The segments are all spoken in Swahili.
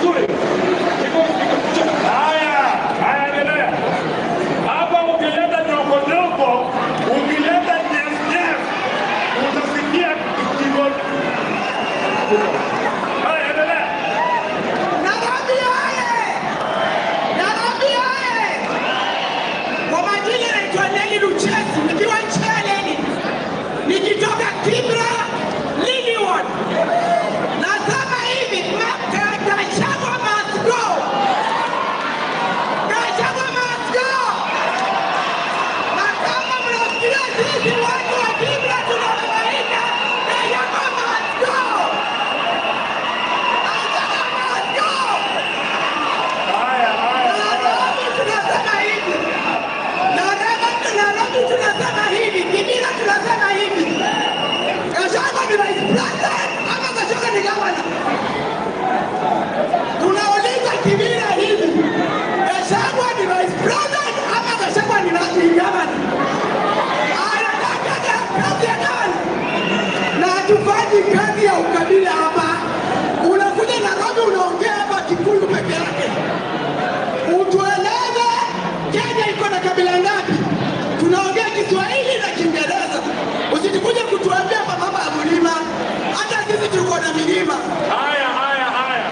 vizuri? Iko haya, haya, endelea. Hapa ukileta nyoko nyoko, ukileta nyef nyef, utasikia kigo. Haya, endelea. Nairobi oye! Nairobi oye! Kwa majina naitwa Nelly Luchesi, nikiwa Cheleni, nikitoka Kibra Lily Ward. Nasema hivi, Gachagua must go. Gachagua must go. Na kama mnafikiria sisi watu wa Kibra tunababaika, Gachagua must go. Gachagua must go. Haya, haya. Nairobi tunasema hivi. Nairobi tunasema hivi. Kibra tunasema hivi. Gachagua ni vice president ama Gachagua ni governor? Tunauliza Kibra hivi. Gachagua ni vice president ama Gachagua ni governor? Anataka kazi ya governor. Na hatufanyi kazi ya ukabila hapa. Unakuja Nairobi unaongea hapa Kikuyu peke yake. Utueleze Kenya iko na kabila ngapi? Tunaongea Kiswahili na Kiingereza. Usitukuje kutuambia hapa mambo ya mlima. Hata sisi tuko na milima. Haya, haya, haya.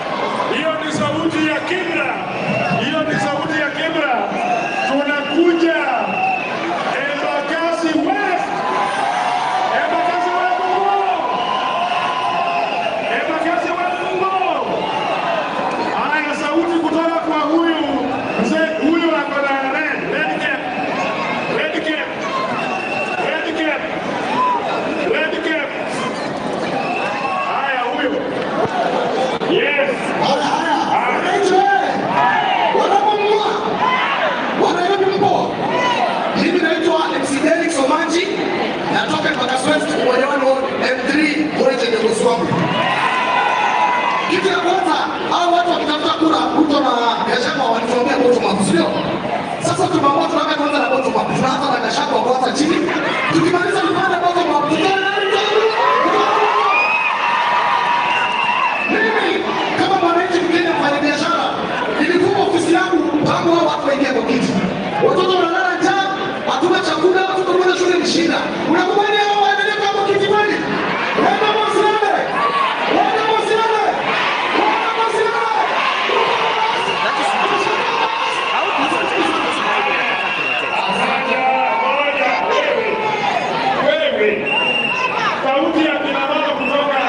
Hiyo ni sauti ya Kibra. Hiyo ni sauti ya Kibra. Tunakuja Embakasi West. Embakasi West Mungu. Embakasi West Mungu. Haya, sauti kutoka kwa huyu mzee huyu ako na red cap. Red cap. Red cap. Red cap. Haya, huyu. Yes. Haya, haya. Wananchi wanapomua Wanairobi mpo. Mimi naitwa MC Derrick Somanji, natoka Embakasi West, Umoja Wanu M3 Mwenye kiongozi wangu. Kitu ya kwanza, hao watu wakitafuta kura, Ruto na Gachagua walituambia bottom up, sio? Sasa tumeamua tunaweka kwanza na bottom up. Tunaanza na Gachagua kwanza chini. Tukimaliza tupande bottom up. Tutoe nani? Mimi kama mwananchi Mkenya mfanyabiashara, nilifunga ofisi yangu tangu hao watu waingia kwa kiti. Watoto wanalala njaa, hatuna chakula, watoto kwenda shule ni shida. Unakubali hao waendelee kwa kiti kweli? Wenda msiende. Wenda msiende. Wenda msiende. Asante. Ngoja, wewe. Wewe. Sauti ya kina mama kutoka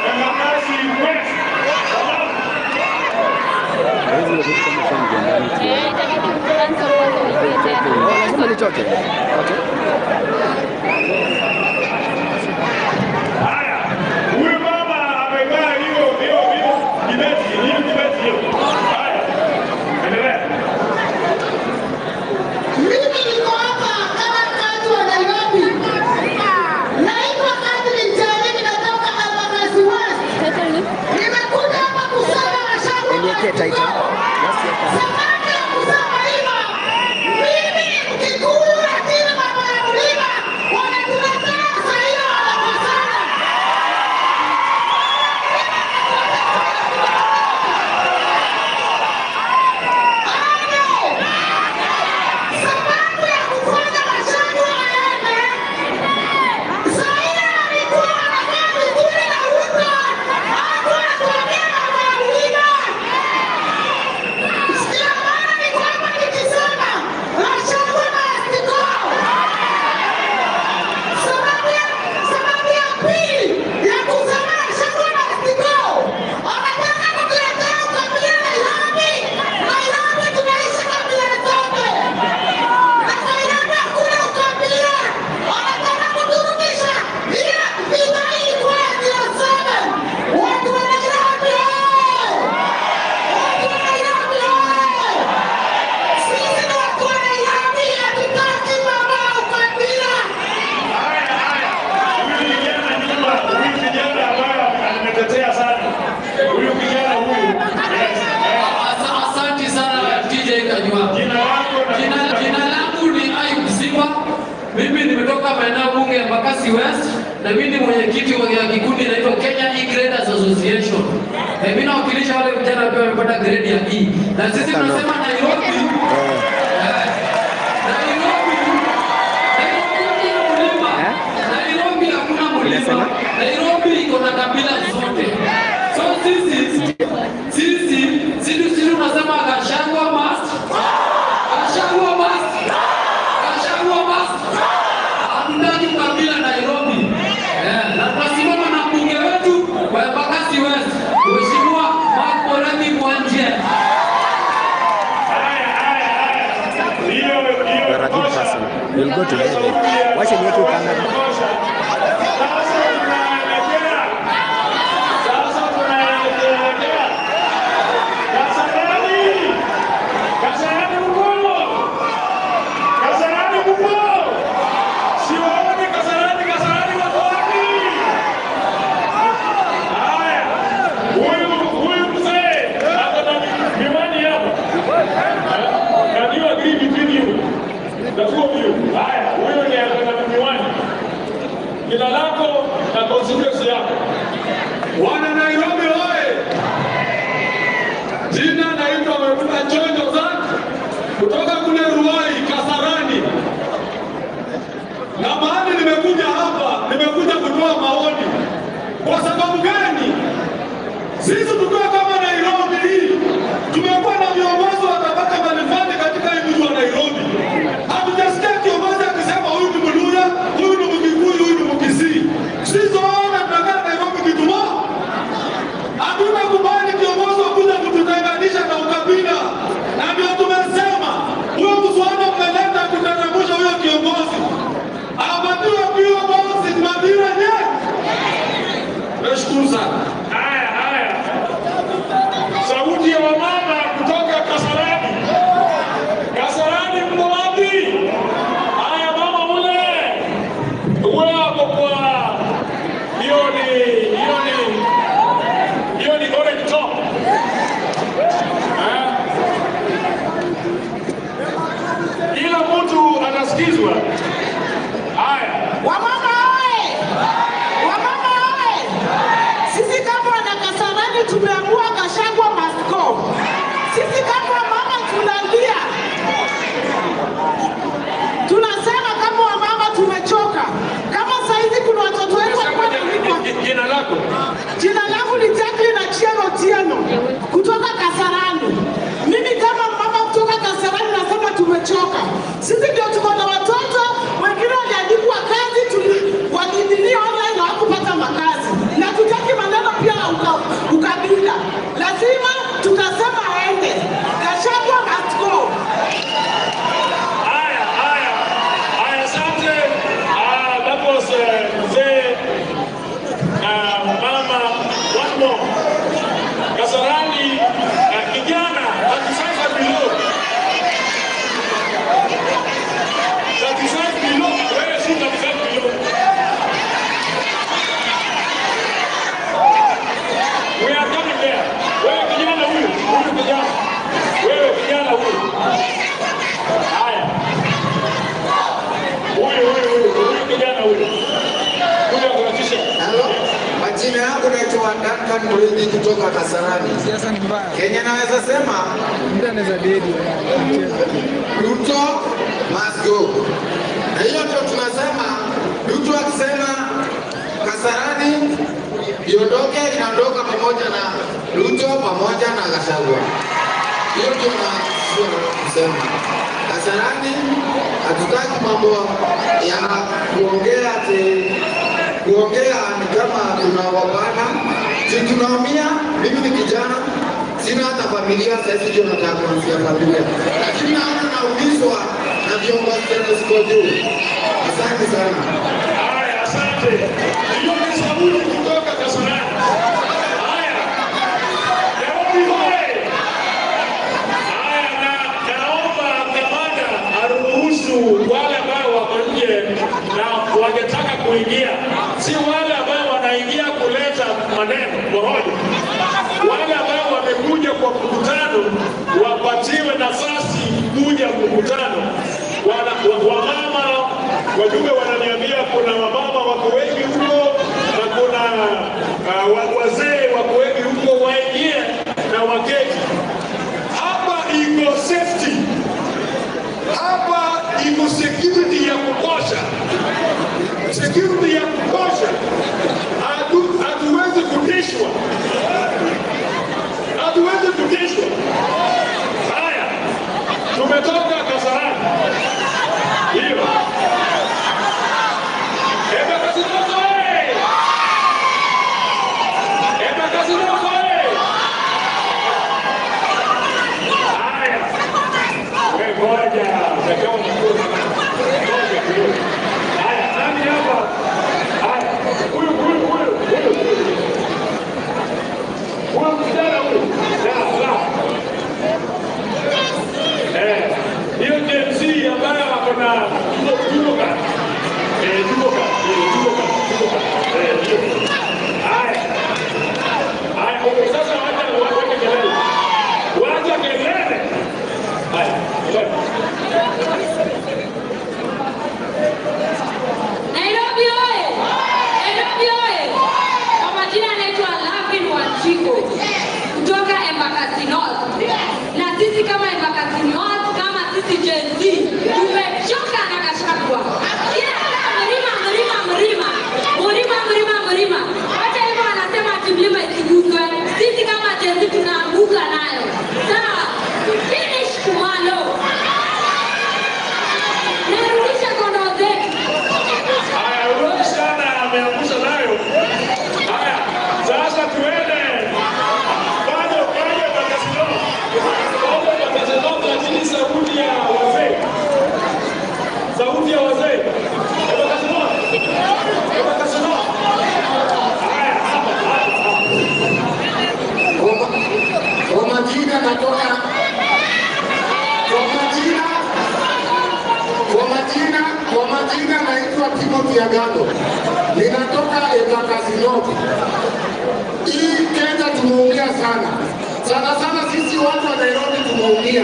Embakasi West. Lazima nichoke. Okay. Haya. Huyu mama amevaa hiyo kibeti, hiyo kibeti hiyo. Haya. Endelea. Mimi niko hapa kama mkazi wa Nairobi. Naitwa Catherine Charimi, natoka Embakasi West. Nimekuja hapa kusema Gachagua Niwekee must title. go. Sababu ya kusema hivyo, mimi ni Mkikuyu lakini mambo ya mlima wanatuletea saa hiyo wanakosana. Sababu ya kufanya Gachagua aende, saa ile alikuwa anakaa vizuri na Ruto, hakuwa anatuambia mambo ya mlima. Sikia, maana ni kwamba nikisema Gachagua must go. Sababu ya pili ya kusema Gachagua must go, anataka kutuletea ukabila Nairobi. Nairobi tunaishi kabila zote. Na Nairobi hakuna ukabila. Wanataka kuturudisha ile vita ilikuwa ya 07. Watu wa Nairobi oye! Watu wa Nairobi oye! Sisi ni watu wa Nairobi, hatutaki mambo ya ukabila. Haya, haya. Huyu kijana nyuma, huyu kijana ambaye ametetea sana. Huyu kijana huyu. Yes. Asante sana DJ Kajua. Jina lako na Jina langu ni Ayub Simba. Mimi nimetoka maeneo bunge ya Embakasi West na mimi ni mwenyekiti wa kikundi inaitwa Kenya E-Graders Association. Na mimi nawakilisha wale jana pia amepata grade ya E. Na sisi tunasema Nairobi. Nairobi. Nairobi hakuna mlima. Nairobi hakuna mlima. Nairobi iko na kabila zote. So sisi tunasema Gachagua must. Gachagua must. Gachagua must. Hatutaki ukabila Nairobi. Na tunasimama na mbunge wetu wa Embakasi West, Mheshimiwa Mark Morathi Mwanje. You are a good person. You'll go to heaven. Wacha niweke kamera. Sasa tunaelekea Kasarani mkono. Kasarani mkono. Siwaoni Kasarani, Kasarani wako wapi? Haya. Huyu mzee ako na miwani hapo. Can you agree between you? The two of you. Haya, huyu ni ako na miwani. Jina lako na constituency yako. Wana Nairobi oye! Jina naitwa Mwepuka Chonjo Zak kutoka kule Ruai, Kasarani. Na mahali nimekuja hapa, nimekuja kutoa maoni. Kwa sababu gani? Sisi tukiwa kama Nairobi hii, tumekuwa na viongozi wa tabaka mbalimbali katika hii mji wa Nairobi. Hatujasikia kiongozi akisema huyu ni Mluya, huyu ni Mkikuyu, huyu ni Mkisii. Sisi wote tunakaa Nairobi kitu moja. Hatutakubali kiongozi wa kuja kututenganisha na ukabila. Na ndio tumesema huyo mswada mmeleta kuteremsha huyo kiongozi. Apatiwe pia bosi Madira nye. Nashukuru sana. Haya, haya. Sauti ya wamama kutoka Kasarani. Kasarani mko wapi? Haya mama ule. Wewe hapo kwa hiyo ni orange top. Kila mtu anasikizwa. Haya. Wamama oye! Wamama oye! Sisi kama wana Kasarani tumeamua Gachagua must go. Sisi kama mama tunalia. Tunasema kama wamama tumechoka. Kama saizi kuna watoto wetu walikuwa wanalipwa. Jina lako? Jina langu ni Jacqueline Achieng Otieno kutoka Kasarani. Mimi kama mama kutoka Kasarani nasema tumechoka. Sisi ndio tuko na watoto wengine waliandikwa kazi, waliingilia online na hawakupata makazi. Na tutaki maneno pia ukabila. Lazima tutasema aende. Gachagua must go. Haya, haya. Haya, asante. That was mzee mama. One more. Kasarani kijana 35 below. 35 below. Wewe si 35 below. We are coming there. Wewe kijana huyu, huyu kijana. Wewe kijana huyu. Haya. Huyu kijana huyu. Huyu akuratisha. Hello. Majina yangu naitwa Duncan Muridi kutoka Kasarani. Siasa ni mbaya. Kenya naweza sema mtu anaweza dedi Ruto must go. Na hiyo ndio tunasema Ruto akisema Kasarani iondoke, inaondoka pamoja na Ruto pamoja na Gachagua. Hiyo ndio tunasema. Kasarani hatutaki mambo ya kuongea ati kuongea ni kama tunawabana. Si tunaumia. Mimi ni kijana, sina hata familia, sasa hivi ndio nataka kuanzia familia. Lakini naona naumizwa na viongozi tena siko juu. Asante sana. Haya, asante. Hiyo ni sauti kutoka Kasarani. Haya. Nairobi hoye. Haya, na naomba kamanda aruhusu wale ambao wako nje na wangetaka kuingia, si wale ambao wanaingia kuleta maneno porojo. Wale ambao wamekuja kwa mkutano wapatiwe nafasi kuja mkutano. Wamama, wajumbe wananiambia kuna wamama wako wengi huko na kuna wazee wako wengi huko, waingie na kutishwa. Haya, tumetoka Kasarani hiyo. Embakasi North oye! Embakasi North oye! Haya, wewe ngoja, utakiwa mkuu. Ngoja kidogo. Haya, nani hapa? Haya, huyu huyu huyu huyu. Huyu msichana huyu. La, la. Eh, hiyo Gen Z ambayo wako na judo ka. Eh, judo ka, eh, judo ka, judo ka. Eh, hiyo. Haya. Haya, okay, sasa wacha wacha kelele. Wacha kelele. Haya, ngoja. Nairobi oye! Nairobi oye! Kwa majina anaitwa Lavin Wanjiko kutoka Embakasi North. Na sisi kama Embakasi North, kama sisi Gen Z, tumechoka na Gachagua. Kila saa mlima, mlima, mlima, mlima, mlima, mlima. Wacha hivyo wanasema ati mlima isiguswe. Sisi kama Gen Z tunaanguka nayo. Sawa? Finish Kumalo. Narudisha kondoo zetu. Haya, huyo msichana ameangusha nayo. Haya, sasa tuende bado bado Embakasi North. Bado Embakasi North, lakini sauti ya wazee. Sauti ya wazee. Embakasi North. Embakasi North. Haya, hapa hapa hapa. Kwa majina natoka kwa majina naitwa Timothy Agano, ninatoka Embakasi North. Hii Kenya tumeumia sana sana sana, sisi watu wa Nairobi tumeumia,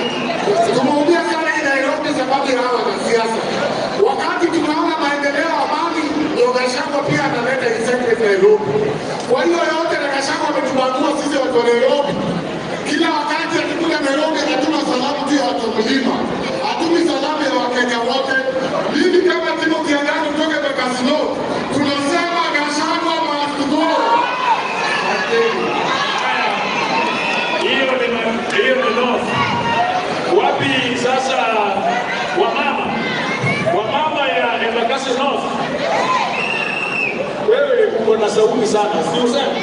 tumeumia sana hii Nairobi sababu ya hawa wanasiasa. Wakati tunaona maendeleo, amani, ndio Gachagua pia analeta insecurity Nairobi. Kwa hiyo yote na Gachagua ametubagua sisi watu wa Nairobi. Kila wakati akikuja Nairobi anatuma salamu tu ya watu mlima, hatumi salamu ya Wakenya wote. Mimi kama Timothy Agano kutoka Embakasi North tunasema Gachagua must go. Hiyo ni hiyo ni North. Wapi sasa wamama? Wamama ya Embakasi North. Wewe uko na sauti sana, si useme?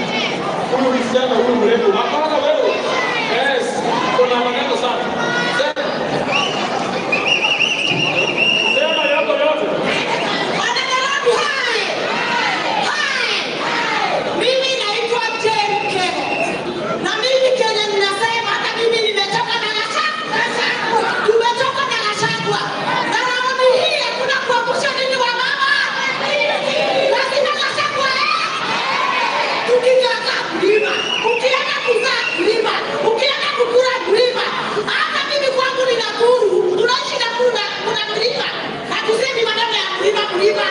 Huyu msichana huyu mrembo. Hapana wewe. Yes, uko na maneno sana. Sema. Sema yako yote. Wananairobi hai! Hai! Mimi naitwa Jane Kenneth. Na mimi Kenya ninasema hata mimi nimechoka na Gachagua. Tumechoka na Gachagua. Na raundi hii hakuna kuangusha nini wa mama. Lazima Gachagua eh! Tukitaka mlima, ukienda kuzaa mlima, ukienda kukula mlima. Hata mimi kwangu ni Nakuru, tunaishi Nakuru na kuna mlima. Hatusemi maneno ya mlima mlima.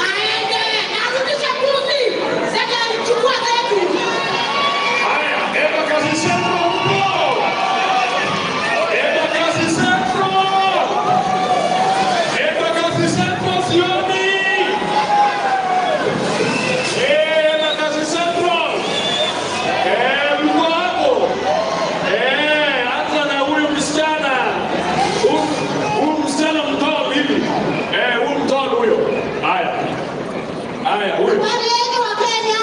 Aende, arudishe mbuzi. Zenye alichukua zetu. Haya, Embakasi Central huko. Embakasi Central. Embakasi Central sioni. Eh, Embakasi Central. Eh, mko hapo. Eh, anza na huyu msichana. Huyu msichana mtoro hivi. Eh, huyu mtoro huyo. Haya. Haya, huyu. Habari yenu wa Kenya.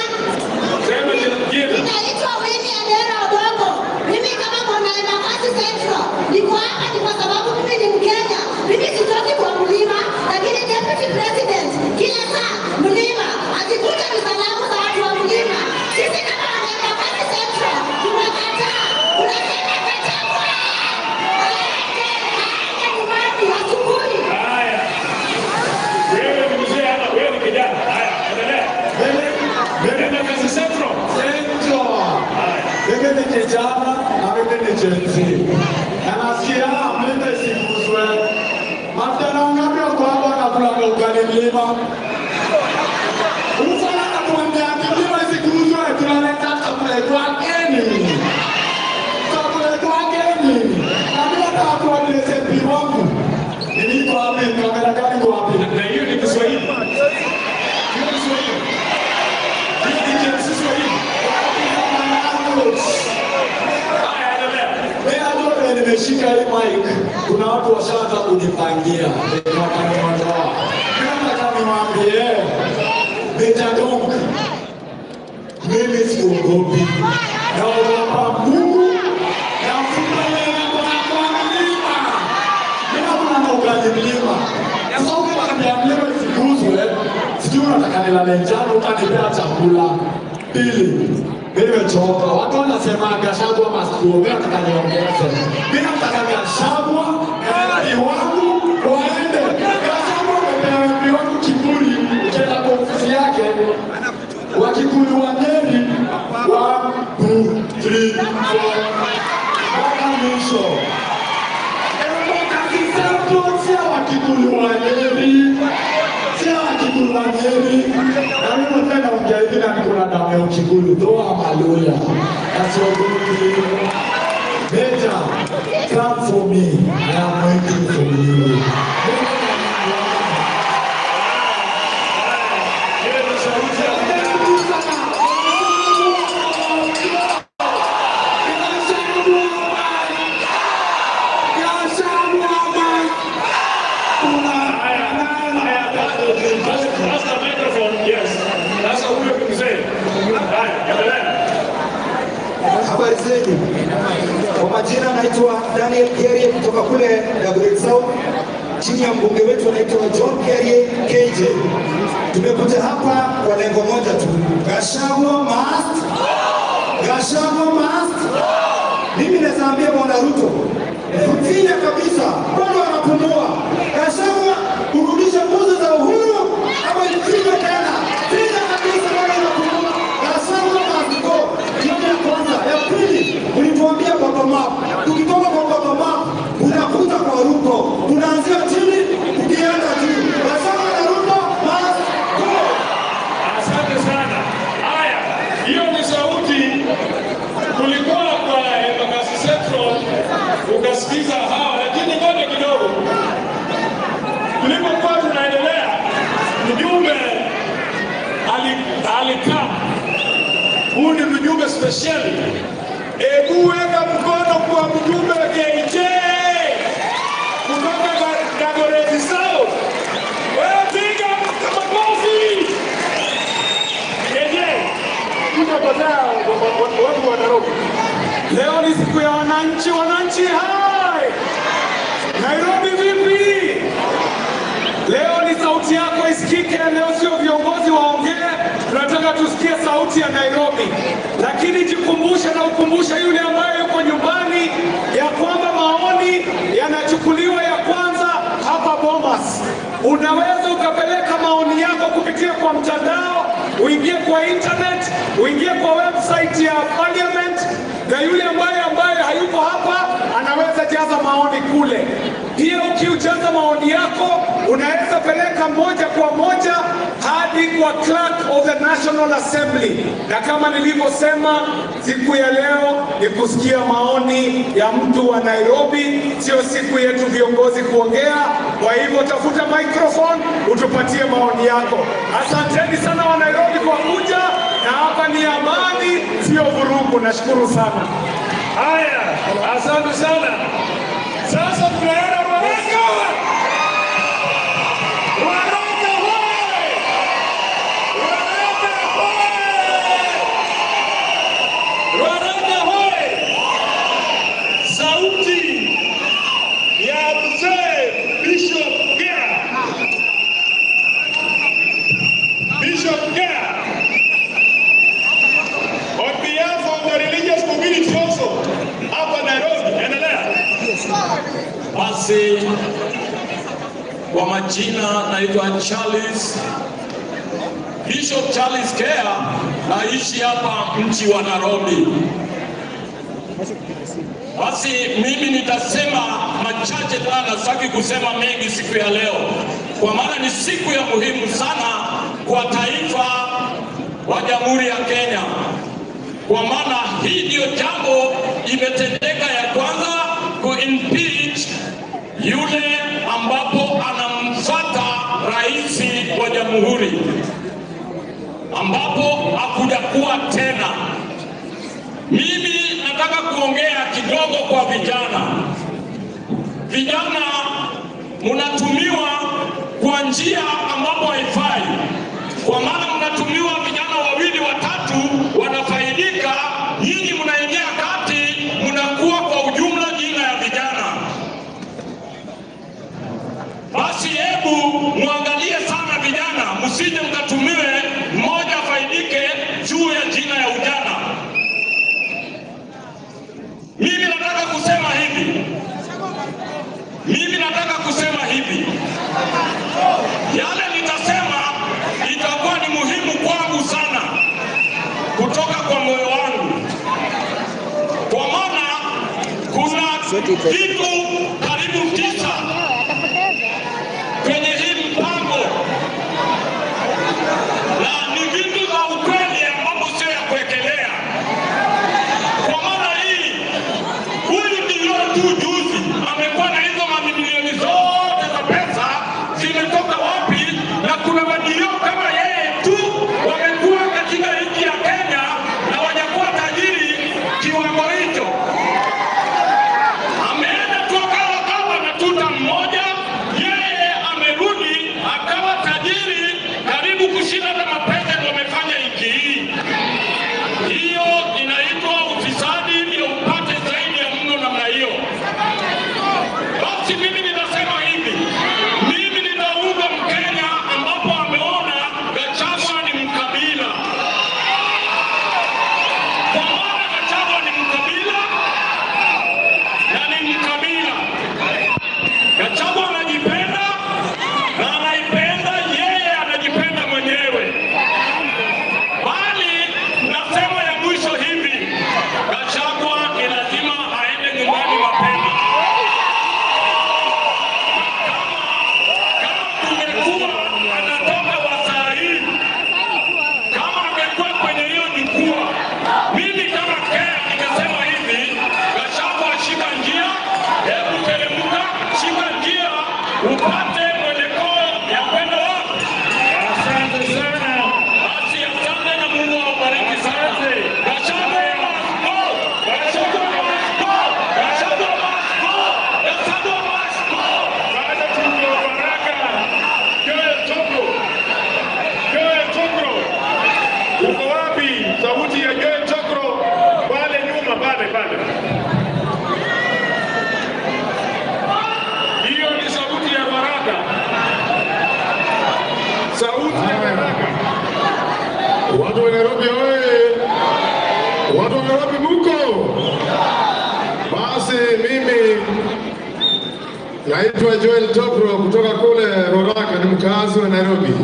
Sema jina. Ninaitwa Winnie Adera Odongo. Mimi kama mwana Embakasi Central niko hapa ni kwa sababu mimi ni Mkenya. Mimi sitoki kwa mlima, lakini Deputy President kila saa mlima akikuja ni salamu za watu wa mlima. Sisi kama wana Embakasi Central tunakataa. Unasema Gachagua aende, aende nyumbani asubuhi. Haya. Wewe ni mzee ama wewe ni kijana? Haya, endelea. Embakasi Central. Central. Mimi ni kijana na mimi ni Gen Z. Na nasikia mlima isiguswe. Mavijana wangapi wako hapa wanakulaga ugali mlima? Ufala anatuambia ati mlima isiguswe, tunaleta chakula kwake nini? Chakula kwake nini? Na mimi nataka kuadress MP wangu. Niko wapi? Kamera gani iko wapi? Na hiyo ni Kiswahili. Hiyo ni Kiswahili. Hiyo ni Gen Z Swahili. Haya, endelea. venye nimeshika hii mic, kuna watu washaanza kunipangia wakaniondoa. Nataka niwaambie Meja Donk, mimi siogopi, naogopa Mungu na kwa mlima. Mimi hakuna ugali mlima. Sasa ukitaka mlima isiguzwe, sijui unataka nilale njaa, utanipea chakula. Pili, mimi nimechoka. Watu wanasema Gachagua must go. Mimi nataka niongeze. Mimi nataka Gachagua na MP wangu waende. Gachagua amepea MP wangu kiburi, ukienda kwa ofisi yake Wakikuyu wa Nyeri 1 2 3 4 mpaka mwisho. Embakasi Central sio Wakikuyu wa Nyeri, sio Wakikuyu wa Nyeri. Na mimi napenda ongea hivi na niko na damu ya Ukikuyu, though I'm a lawyer. Na siogopi. Meja, come for me. I am waiting for you. Habari zenu. Kwa majina naitwa Daniel Kerie kutoka kule Dagoretti South, chini ya mbunge wetu anaitwa John Kerie KJ. Tumekuja hapa kwa lengo moja tu. Gachagua must. Gachagua must. Mimi naweza ambia Bwana Ruto, finya kabisa, bado anapumua. Gachagua urudishe nguzo za uhuru ama ipigwe tena. Finya kabisa, bado anapumua. Gachagua must go. Hiyo ya kwanza. Ya pili, ulituambia bottom up. Tukitoka kwa bottom up, unakuta kwa Ruto. Tunaanzia chini, tukienda juu. Gachagua na Ruto must go. Asante sana. Haya, hiyo ni sauti kulikuwa kwa Embakasi Central, ukasikiza hawa, lakini ngoja kidogo. Tulipokuwa tunaendelea, mjumbe alikaa. Huyu ni mjumbe special. Ebu weka mkono kwa mjumbe KJ kutoka Dagoretti South. Wewe piga makofi. KJ, tutapotea watu wa Nairobi. Leo ni siku ya wananchi, wananchi hai. Nairobi vipi? Leo ni sauti yako isikike, leo sio viongozi waongee, tunataka tusikie sauti ya Nairobi. Lakini jikumbushe na ukumbushe yule ambaye yuko nyumbani ya kwamba maoni yanachukuliwa ya kwanza hapa Bomas. Unaweza ukapeleka maoni yako kupitia kwa mtandao, uingie kwa internet, uingie kwa website ya parliament, na yule ambaye hayuko hapa anaweza jaza maoni kule. Pia ukiujaza maoni yako unaweza peleka moja kwa moja hadi kwa Clerk of the National Assembly. Na kama nilivyosema, siku ya leo ni kusikia maoni ya mtu wa Nairobi, sio siku yetu viongozi kuongea. Kwa hivyo tafuta microphone utupatie maoni yako. Asanteni sana wa Nairobi kwa kuja, na hapa ni amani, sio vurugu. Nashukuru sana. Haya, asante sana. Sasa tunaenda Ruaraka. Ruaraka hoye! Ruaraka hoye! Ruaraka hoye! Sauti ya mzee Bishop Gea. Bishop Gea. On behalf of the religious community also, hapa Nairobi, endelea. Basi kwa majina naitwa Charles Bishop Charles Kea, naishi hapa mji wa Nairobi. Basi mimi nitasema machache sana, sitaki kusema mengi siku ya leo, kwa maana ni siku ya muhimu sana kwa taifa wa Jamhuri ya Kenya, kwa maana hii ndio jambo imetendeka ya kwanza ku-impeach yule ambapo anamfuata rais wa jamhuri, ambapo hakujakuwa tena. Mimi nataka kuongea kidogo. kidogo kwa vijana. Vijana mnatumiwa kwa njia ambapo haifai, kwa maana mnatumiwa vijana wawili watatu wanafaidika, nyinyi mnaingia kati, mnakuwa kwa ujumla jina ya vijana. Basi hebu muangalie sana vijana, msije mkatumiwe mmoja afaidike juu ya jina ya ujana. Mimi nataka kusema hivi, mimi nataka kusema hivi, yale nitasema itakuwa ni muhimu kwangu sana kutoka kwa moyo wangu, kwa maana kuna vitu karibu 9 kwenye hii mpango, na ni vitu za ukweli ambapo sio ya kuwekelea. Kwa maana hii, huyu ndio tu juzi amekuwa na hizo mamilioni zote za pesa, zimetoka wapi? Na kuna madio kama yeye tu wamekuwa katika nchi ya Kenya na wajakuwa tajiri kiwango hicho. Ameenda tu akawa kama na tuta mmoja, yeye amerudi akawa tajiri karibu kushinda na mapresident wamefanya nchi hii. Hiyo inaitwa ufisadi, ndio upate zaidi ya mno namna hiyo. Basi mimi ninasema hivi, mimi ninaunga Mkenya ambapo ameona Gachagua ni mkabila. Kwa maana Gachagua ni mkabila na ni mkabila. Gachagua anajipenda na anaipenda yeye, anajipenda mwenyewe. Bali nasema ya mwisho hivi, Gachagua ni lazima aende nyumbani mapema. Kama tungekuwa anatoka wasaa hii, kama angekuwa kwenye hiyo jukwaa, mimi kama Kea nikasema hivi, Gachagua shika njia, hebu teremka, shika njia upate mwelekeo ya kwenda wapi. Asante sana. Basi asante na Mungu awabariki sana. Gachagua must go. Gachagua must go. Gachagua must go. Gachagua must go. Baada tuko Baraka, Joel Tokro. Joel Tokro. Uko wapi? Sauti ya Joel Tokro pale nyuma pale pale. Hiyo ni sauti ya Baraka. Sauti ya Baraka. Watu wa Nairobi oye! Watu wa Nairobi muko? Basi mimi naitwa Joel Tokro kutoka kule Roraka, ni mkazi wa Nairobi.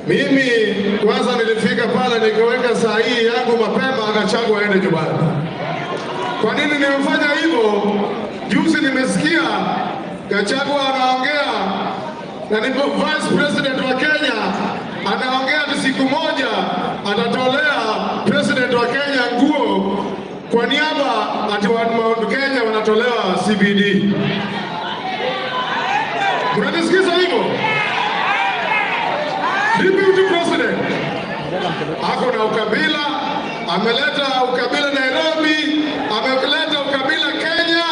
Mimi kwanza nilifika pale nikaweka sahihi yangu mapema, Gachagua aende nyumbani. Kwa nini nimefanya hivyo? Juzi nimesikia Gachagua anaongea na ni vice president wa Kenya, anaongea ati siku moja atatolea president wa Kenya nguo kwa niaba ati wa Mount Kenya wanatolewa CBD. Mnanisikiza hivyo? Deputy president ako na ukabila, ameleta ukabila Nairobi, ameleta ukabila Kenya.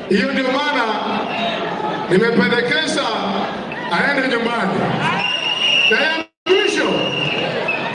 Hiyo ndio maana nimependekeza aende nyumbani. Na yeye